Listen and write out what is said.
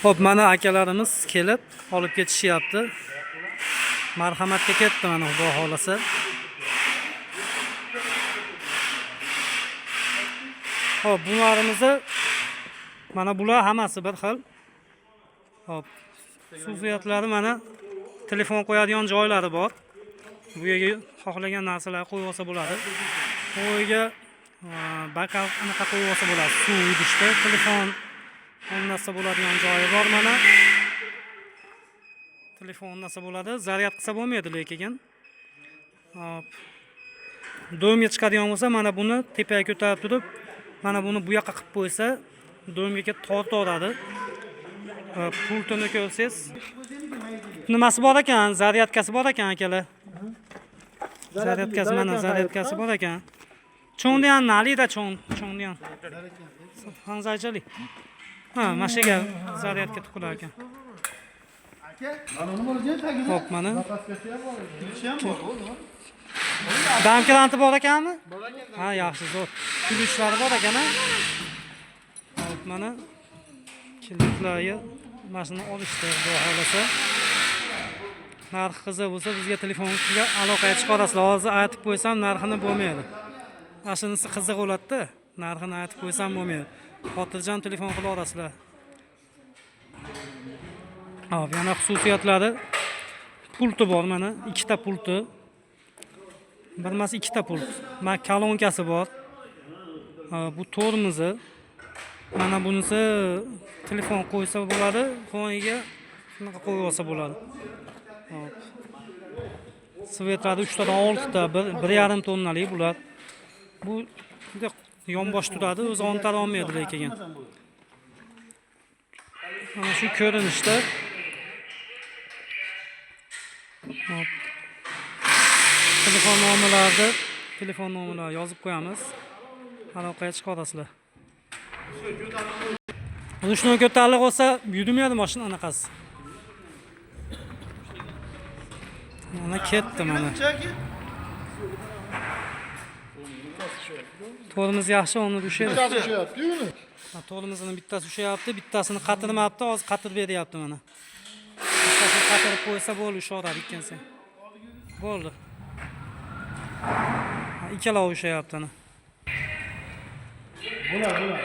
Xo'p, mana akalarimiz kelib olib ketishyapti. Marhamatga ketdi mana, xudo xolasa. Xo'p, bularimizni mana bular hammasi bir xil. Xo'p, xususiyatlari mana telefon qo'yadigan joylari bor. Bu yerga xohlagan narsalarni qo'yib olsa bo'ladi. Bu yerga bakal anaqa qo'yib olsa bo'ladi. Suv idishda telefon o'rnatsa bo'ladigan joyi bor mana. Telefon o'rnatsa bo'ladi. Zaryad qilsa bo'lmaydi lekin. Hop. Do'mga chiqadigan bo'lsa, mana buni tepaga ko'tarib turib, mana buni bu yoqqa qilib qo'ysa, do'mga kelib tortaveradi. Pultini ko'rsangiz, nimasi bor ekan? Zaryadkasi bor ekan akalar. Zaryadkasi mana, zaryadkasi bor ekan. 充电哪里的充充电？放在这里。Ha, mana shu yerga zaryadka tiqilar ekan. Mana uni bo'lajak tagida. Xo'p, mana. Zapaskasi ham bor. Kilishi ham bor, o'zi. Damkranti bor ekanmi? Ha, yaxshi, zo'r. Kulishlari bor ekan, ha? Hop, mana kilitlarga mana shuni olishdi, xudo xolasa. Narxi qiziq bo'lsa, bizga telefonga aloqaga chiqarasizlar. Hozir aytib qo'ysam narxini bo'lmaydi. Mana shunisi qiziq bo'ladi-da. Narxini aytib qo'ysam bo'lmaydi. Xotirjam telefon qila olasizlar. Hop, yana xususiyatlari pulti bor mana, ikkita pulti. Bir emas, ikkita pult. Mana kolonkasi bor. Ha, bu tormozi. Mana bunisi telefon qo'ysa bo'ladi, foniga shunaqa qo'yib olsa bo'ladi. Hop. Свет lari 3 tadan 6 ta, 1,5 tonnalik bular. Bu bunday yonbosh turadi, o'zi ontara olmaydi lekin. Mana shu ko'rinishda. Hop. Telefon nomerlarini yozib qo'yamiz. Aloqaga chiqarasizlar. Ручной ko'tariliq bo'lsa, yurmaydi mashina anaqasi. Mana ketdi mana. Chaki. Tormoz yaxshi, uni ushlaydi. Bittasi ushlayapti uni. Ha, tormozini bittasi ushlayapti, bittasini qatirmabdi, hozir qatirib beryapti mana. Bittasini qatirib qo'ysa bo'ldi, ushaveradi ikkinchisi. Bo'ldi. Ha, ikkalovi ushlayapti ana. Bular, bular.